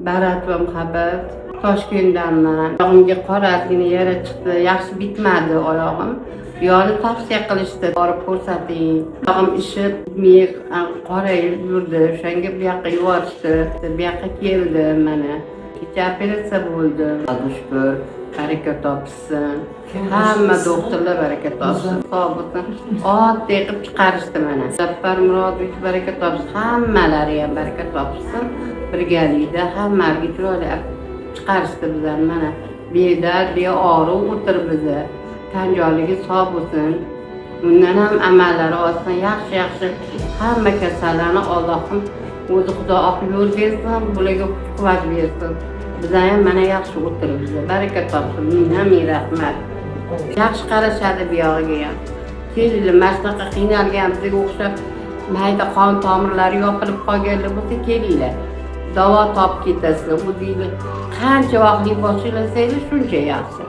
Barat va muhabbat. Toshkentdanman. Oyog'imga qorazgina yara chiqdi, yaxshi bitmadi oyog'im. Buyog'ini tavsiya qilishdi, borib ko'rsating. Oyog'im ishib, miq qorayib yurdi. O'shanga bu yoqqa yuborishdi. Bu yoqqa keldim mana. Kecha operatsiya bo'ldi. Alloh shukur, baraka topsin. Hamma doktorlar baraka topsin. Sog' bo'lsin. Oddiy qilib chiqarishdi mana. Muzaffar Murodovich baraka topsin. Hammalari ham baraka topsin. Birgalikda hammasiga chiroyli chiqarishdi bizlarni mana. Bedard, beog'riq o'tiribmiz. Tan jonligi sog' bo'lsin. Undan ham amallari olsin. Yaxshi yaxshi hamma kasallarni Allohim o'zi, Xudo oq yo'l bersin, bularga kuch quvvat bersin. Bizlar ham mana yaxshi o'tiribmiz. Baraka topsin. Mingdan ming rahmat. Yaxshi qarashadi bu yog'iga ham. Kelinglar, mana shunaqa qiynalgan, bizga o'xshab mayda qon tomirlari yopilib qolganlar bo'lsa, kelinglar. Davo topib ketasizlar. O'zinglar qancha vaqtli boshlasanglar, shuncha yaxshi.